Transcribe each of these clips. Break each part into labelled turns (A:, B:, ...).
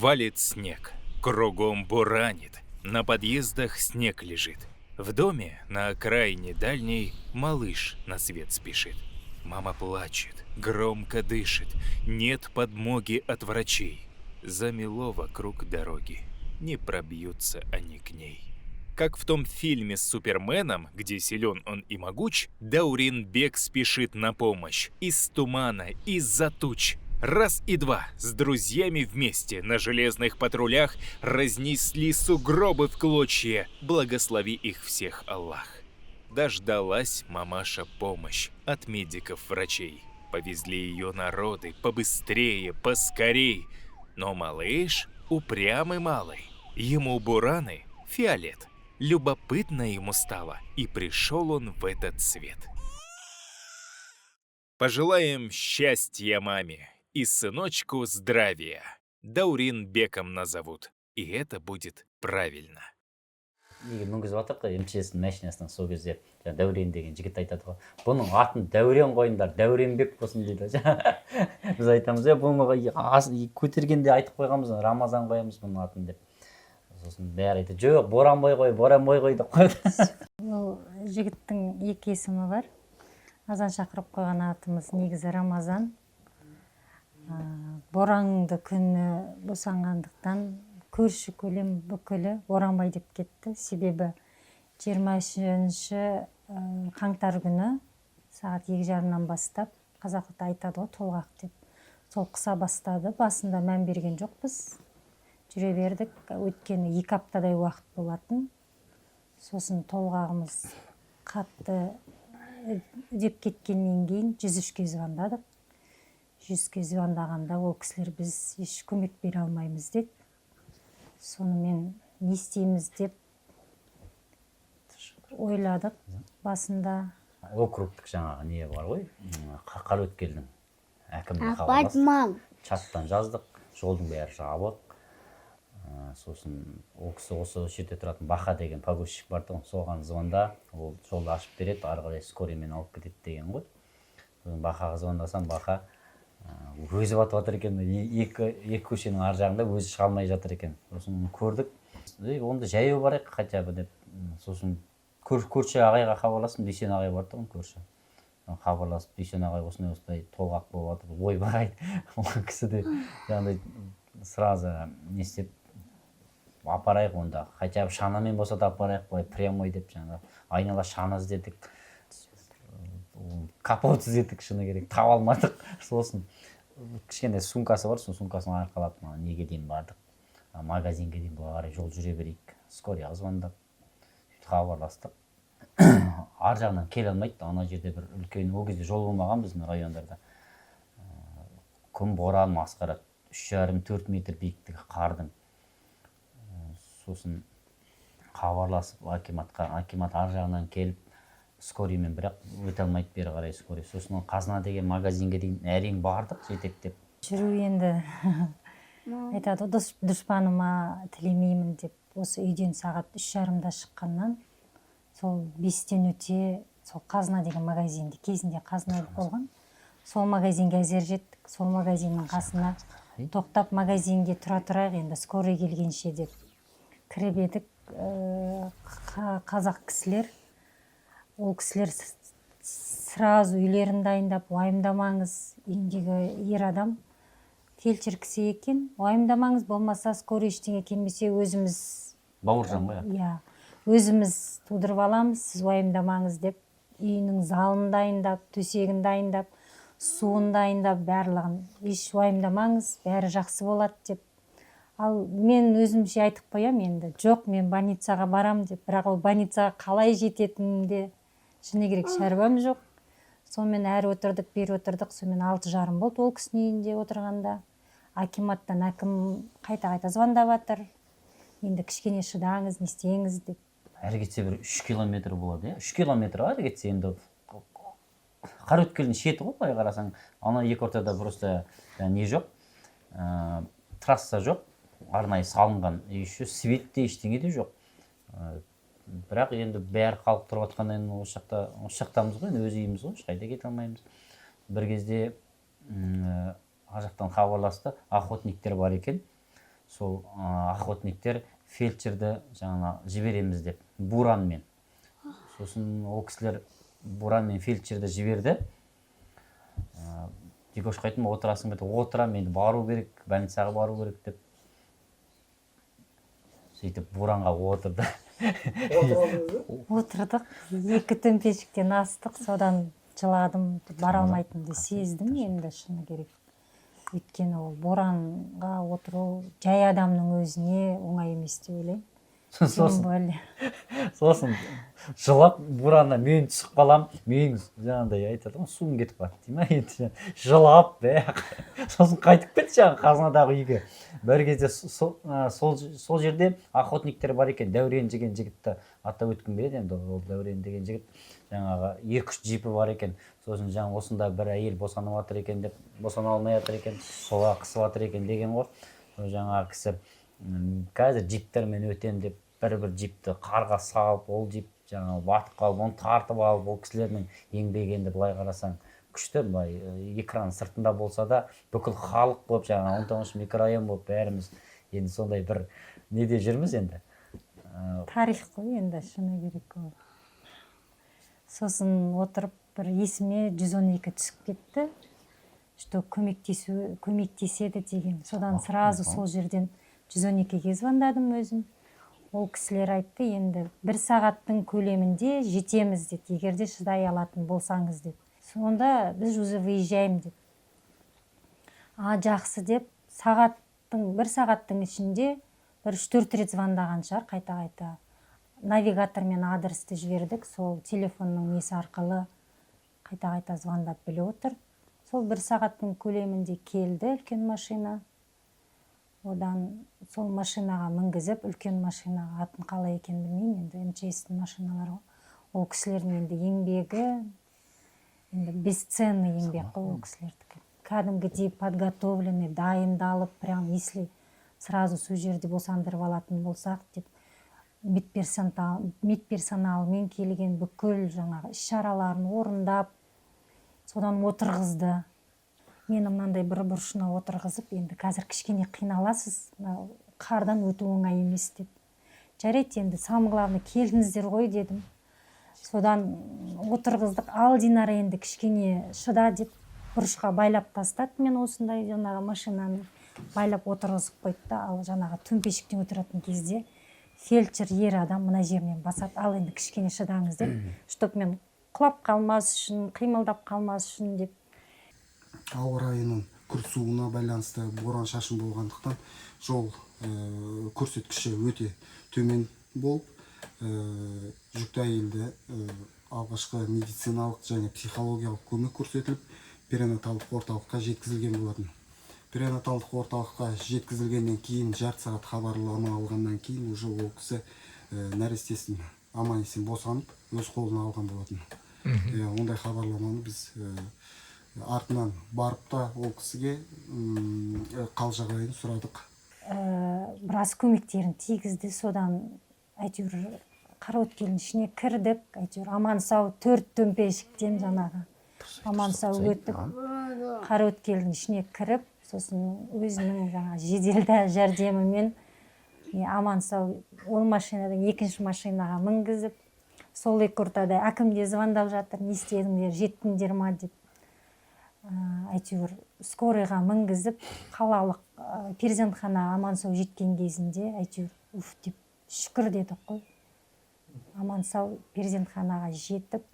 A: Валит снег, кругом буранит, на подъездах снег лежит. В доме на окраине дальней малыш на свет спешит. Мама плачет, громко дышит, нет подмоги от врачей. Замело вокруг дороги, не пробьются они к ней. Как в том фильме с Суперменом, где силен он и могуч, Дауренбек спешит на помощь. Из тумана, из-за туч. Раз и два с друзьями вместе на железных патрулях разнесли сугробы в клочья. Благослови их всех Аллах. Дождалась мамаша помощь от медиков-врачей. Повезли ее народы побыстрее, поскорей. Но малыш упрямый малый. Ему бураны фиолет. Любопытно ему стало, и пришел он в этот свет. Пожелаем счастья маме и сыночку здравия. Дауренбеком назовут, и это будет правильно.
B: Неге мінгізіп жатырық қой МЧС-ның машинасына. Сол кезде жаңағы Дәурен деген жігіт айтады ғой: «Бұның атын Дәурен қойыңдар, Дәуренбек болсын», – дейді. Біз айтамыз: «Е, бұны көтергенде айтып қойғанбыз, Рамазан қоямыз бұның атын», – деп. Сосын бәрі айтады: «Жоқ, Боранбай қой, Боранбай қой», – деп қояды.
C: Ол жігіттің екі есімі бар. Азан шақырып қойған атымыз негізі Рамазан. Боранды күні босанғандықтан көрші көлем бүкілі Боранбай деп кетті. Себебі 23 қаңтар күні сағат 2:30-нан бастап, қазақта айтады ғой толғақ деп, сол қыса бастады. Басында мән берген жоқпыз, жүре бердік, өйткені 2 аптадай уақыт болатын. Сосын толғағымыз қатты үдеп кеткеннен кейін 103-ке звондадық. 100-ке звондағанда ол кісілер: «Біз еш көмек бере алмаймыз», – деді. Сонымен не істейміз деп ойладық басында.
B: Округтік жаңағы не бар ғой, Қараөткелдің әкіміне хабарластық.
D: Мам.
B: Чаттан жаздық, жолдың бәрі жабық. Сосын ол кісі осы жерде тұратын Баха деген погрузчик бар тұғын, соған звонда, ол жолды ашып береді, ары қарай скорыймен алып кетеді деген ғой. Сосын Бахаға звондасам, Баха өзі батып жатыр екен, екі көшенің ар жағында, өзі шыға алмай жатыр екен. Сосын көрдік: «Ей, онда жаяу барайық хотя бы», – деп. Сосын көрші ағайға хабарластым, Дүйсен ағай бар тұғын көрші. Хабарласып: «Дүйсен ағай, осындай осындай толғақ болып жатыр». Ойбай, ол кісі де жаңағыдай сразу не істеп, апарайық онда, хотя бы шанамен болса да апарайық былай прямой деп. Жаңағы айнала шана іздедік, капот іздедік, шыны керек, таба алмадық. Сосын кішкентай сумкасы бар, сол сумкасын арқалап мына неге дейін бардық, магазинге дейін. Былай қарай жол жүре берейік, скорыйға звондап, сөйтіп хабарластық. Ар жағынан келе алмайды, ана жерде бір үлкен, ол кезде жол болмаған біздің райондарда. Күн боран, масқара, 3,5-4 метр биіктігі қардың. Сосын хабарласып акиматқа, акимат ар жағынан келіп скорыймен, бірақ өте алмайды бері қарай скорый. Сосын ол Қазына деген магазинге дейін әрең бардық жетектеп.
C: Жүру енді, айтады ғой, дос дұшпаныма тілемеймін деп. Осы үйден сағат 3:30-да шыққаннан, сол 5-тен өте сол Қазына деген магазинде, кезінде Қазына болған, сол магазинге әзер жеттік. Сол магазиннің қасына тоқтап, магазинге тұра тұрайық енді скорый келгенше деп кіріп едік, қазақ кісілер, ол кісілер сразу үйлерін дайындап: «Уайымдамаңыз», үйіндегі ер адам фельдшер кісі екен, «Уайымдамаңыз, болмаса скорый ештеңе келмесе, өзіміз»
B: Бауыржан ғой.
C: Иә, «өзіміз тудырып аламыз, сіз уайымдамаңыз», – деп үйінің залын дайындап, төсегін дайындап, суын дайындап, барлығын, «Еш уайымдамаңыз, бәрі жақсы болады» деп. Ал мен өзімше айтып қоямын енді: «Жоқ, мен больницаға барам», – деп. Бірақ ол больницаға қалай жететінімде, шыны керек, шаруам жоқ. Сонымен әрі отырдық, бері отырдық, сонымен 6:30 болды ол кісінің үйінде отырғанда. Акиматтан әкім қайта қайта звондап жатыр енді: «Кішкене шыдаңыз, не істеңіз», – деп.
B: Әрі кетсе бір 3 километр болады, иә, 3 километр әрі кетсе. Енді Қараөткелдің шеті ғой былай қарасаң. Ана екі ортада просто не жоқ, трасса жоқ арнайы салынған, еще свет те, ештеңе де жоқ. Бірақ енді бәрі халық тұрып жатқаннан кейін осы жақта, осы жақтамыз ғой енді, өз үйіміз ғой, ешқайда кете алмаймыз. Бір кезде ар жақтан хабарласты, охотниктер бар екен. Сол охотниктер фельдшерді жаңа жібереміз деп буранмен. Сосын ол кісілер буранмен фельдшерді жіберді. Дикошқа айттым: «Отырасың ба?» – деп. «Отырамын, енді бару керек, больницаға бару керек», – деп. Сөйтіп буранға отырды.
D: Отырып алдыңыз ба?
C: Отырдық, екі төмпешіктен астық. Содан жыладым, бара алмайтынымды сездім енді, шыны керек. Өйткені ол боранға отыру жай адамның өзіне оңай емес деп ойлаймын. Тем
B: Сосын
C: более.
B: Сосын жылап, бураннан мен түсіп қаламын. Менің жаңағыдай айтады ғой, суым кетіп қалды дей ма енді, жылап бә. Сосын қайтып кетті жаңағы қазынадағы үйге. Бір кезде сол жерде охотниктер бар екен. Дәурен деген жігітті атап өткім келеді енді. Ол Дәурен деген жігіт, жаңағы екі үш джипі бар екен. Сосын жаңа осында бір әйел босанып жатыр екен деп, босана алмай жатыр екен, соға қысып жатыр екен деген ғой. Сол жаңағы кісі қазір джиптермен өтемін деп, бір бір джипті қарға салып, ол джип жаңағы батып қалып, оны тартып алып. Ол кісілердің еңбегі енді былай қарасаң күшті. Былай экран сыртында болса да, бүкіл халық болып, жаңағы 19-микрорайон болып, бәріміз енді сондай бір неде жүрміз енді.
C: Тарих қой енді, шыны керек ол. Сосын отырып, бір есіме 112 түсіп кетті, что көмектесу, көмектеседі деген. Содан сразу сол жерден 112-ге звондадым өзім. Ол кісілер айтты: «Енді бір сағаттың көлемінде жетеміз, – деді, – егер де шыдай алатын болсаңыз», – деді. «Сонда біз уже выезжаем», – деп. «А, жақсы», – деп. Сағаттың, бір сағаттың ішінде бір үш төрт рет звондаған шығар қайта қайта. Навигатормен адресті жібердік, сол телефонның несі арқылы қайта қайта звондап біліп отыр. Сол бір сағаттың көлемінде келді үлкен машина. Одан сол машинаға мінгізіп, үлкен машинаға, атын қалай екенін білмеймін енді, МЧС-тің машиналары ғой. Ол кісілердің енді еңбегі енді бесценный еңбек қой ол кісілердікі. Кәдімгідей подготовленный, дайындалып, прям если сразу сол жерде босандырып алатын болсақ деп, медперсоналмен келген, бүкіл жаңағы іс шараларын орындап, содан отырғызды. Мені мынандай бір бұрышына отырғызып: «Енді қазір кішкене қиналасыз, мынау қардан өту оңай емес», – деп. «Жарайды енді, самое главное келдіңіздер ғой», – дедім. Содан отырғыздық. «Ал, Динара, енді кішкене шыда», – деп, бұрышқа байлап тастады. Мен осындай жаңағы машинаны байлап отырғызып қойды да. Ал жаңағы төмпешіктен отыратын кезде фельдшер ер адам мына жерімнен басады: «Ал, енді кішкене шыдаңыз», – деп, чтоб мен құлап қалмас үшін, қимылдап қалмас үшін деп.
E: Ауа райының күрт суына байланысты боран шашын болғандықтан, жол көрсеткіші өте төмен болып, жүкті әйелді алғашқы медициналық және психологиялық көмек көрсетіліп, перинаталдық орталыққа жеткізілген болатын. Перинаталдық орталыққа жеткізілгеннен кейін, жарты сағат хабарлама алғаннан кейін, уже ол кісі нәрестесін аман есен босанып, өз қолына алған болатын. Иә, ондай хабарламаны біз артынан барып та ол кісіге қал жағдайын сұрадық.
C: Біраз көмектерін тигізді. Содан әйтеуір Қараөткелдің ішіне кірдік, әйтеуір аман сау төрт төмпешіктен жаңағы аман сау өтіп, Қараөткелдің ішіне кіріп, сосын өзінің жаңағы жедел жәрдемімен аман сау ол машинадан екінші машинаға мінгізіп. Сол екі ортада әкім де звондап жатыр: «Не істедіңдер, жеттіңдер ма?» – деп. Әйтеуір скорыйға мінгізіп, қалалық перзентханаға аман сау жеткен кезінде, әйтеуір уф деп, шүкір дедік қой. Аман сау перзентханаға жетіп,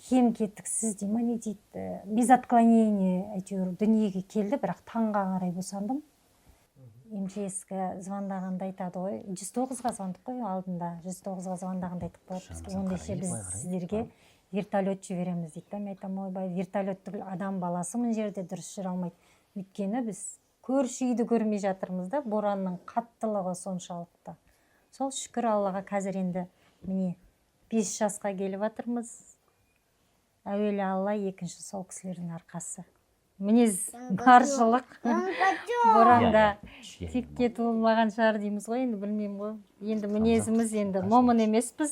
C: кем кетіксіз дей ма, не дейді, без отклонения әйтеуір дүниеге келді. Бірақ таңға қарай босандым. МЧС-ке звондағанда айтады ғой, 109-ға звондық қой алдында, 109-ға звондағанда айтып қояды бізге: «Ендеше біз сіздерге вертолет жібереміз», – дейді да. Мен айтамын: «Ойбай, вертолет түгіл, адам баласы мына жерде дұрыс жүре алмайды», өйткені біз көрші үйді көрмей жатырмыз да, боранның қаттылығы соншалықты. Сол шүкір Аллаға, қазір енді міне 5 жасқа келіп жатырмыз. Әуелі Алла, екінші сол кісілердің арқасы, мінез баршылық. Боранда текке туылмаған шығар дейміз ғой енді, білмеймін ғой енді. Мінезіміз енді момын емеспіз,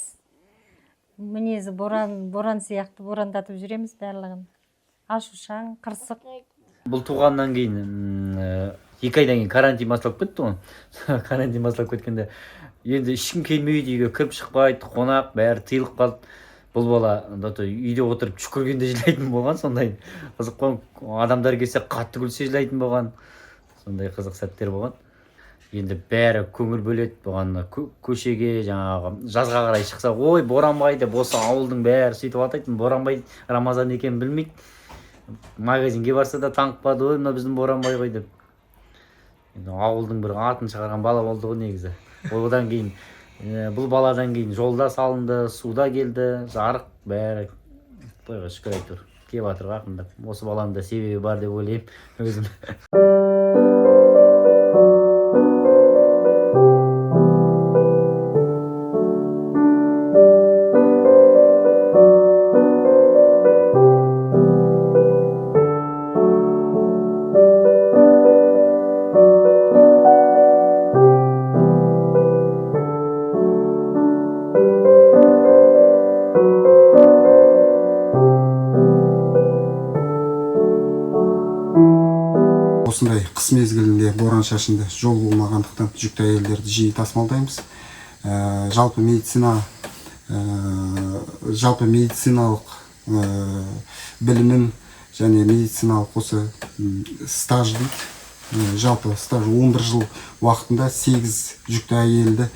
C: мінезі боран, боран сияқты борандатып жүреміз барлығын, ашушаң, қырсық.
B: Бұл туғаннан кейін 2 айдан кейін карантин басталып кетті ғой. Карантин басталып кеткенде енді ешкім келмейді, үйге кіріп шықпайды, қонақ бәрі тыйылып қалды. Бұл бала үйде отырып түшкіргенде жылайтын болған, сондай қызық қой. Адамдар келсе қатты күлсе жылайтын болған, сондай қызық сәттер болған. Енді бәрі көңіл бөледі бұған, көшеге жаңағы жазға қарай шықса, ой Боранбай деп осы ауылдың бәрі сөйтіп атайтын. Боранбай Рамазан екенін білмейді. Магазинге барса да танытпады, ой мына біздің Боранбай ғой деп. Енді ауылдың бір атын шығарған бала болды ғой негізі. Одан кейін бұл баладан кейін жолда салынды, суда келді, жарық бәрі құдайға шүкір әйтеуір келіп жатыр ғой ақырындап. Осы баланың да себебі бар деп ойлаймын өзім.
E: Осындай қыс мезгілінде боран шашынды жол болмағандықтан жүкті әйелдерді жиі тасымалдаймыз. Жалпы медициналық білімім және медициналық осы стаж дейді. Жалпы стаж 11 жыл уақытында 8 жүкті әйелді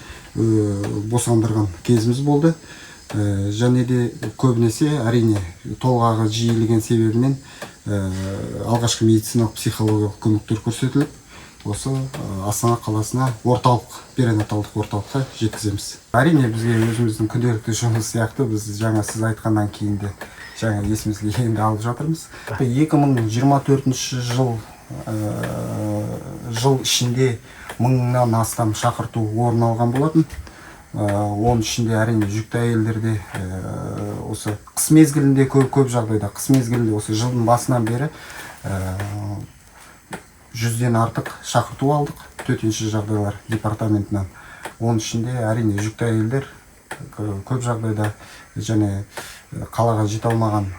E: босандырған кезіміз болды. Және де көбінесе әрине толғағы жиілеген себебінен алғашқы медициналық психологиялық көмектер көрсетіліп, осы Астана қаласына орталық, перинаталдық орталыққа жеткіземіз. Әрине бізге өзіміздің күнделікті жұмыс сияқты, біз жаңа сіз айтқаннан кейін де жаңа есімізге енді алып жатырмыз. 2024 жыл ішінде 1000-нан астам шақырту орын алған болатын. Оның ішінде әрине жүкті әйелдерде осы қыс мезгілінде көп жағдайда қыс мезгілінде осы жылдың басынан бері 100-ден артық шақырту алдық төтенше жағдайлар департаментінен. Оның ішінде әрине жүкті әйелдер көп жағдайда және қалаға жете алмаған,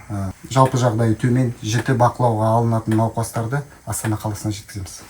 E: жалпы жағдайы төмен, жіті бақылауға алынатын науқастарды Астана қаласына жеткіземіз.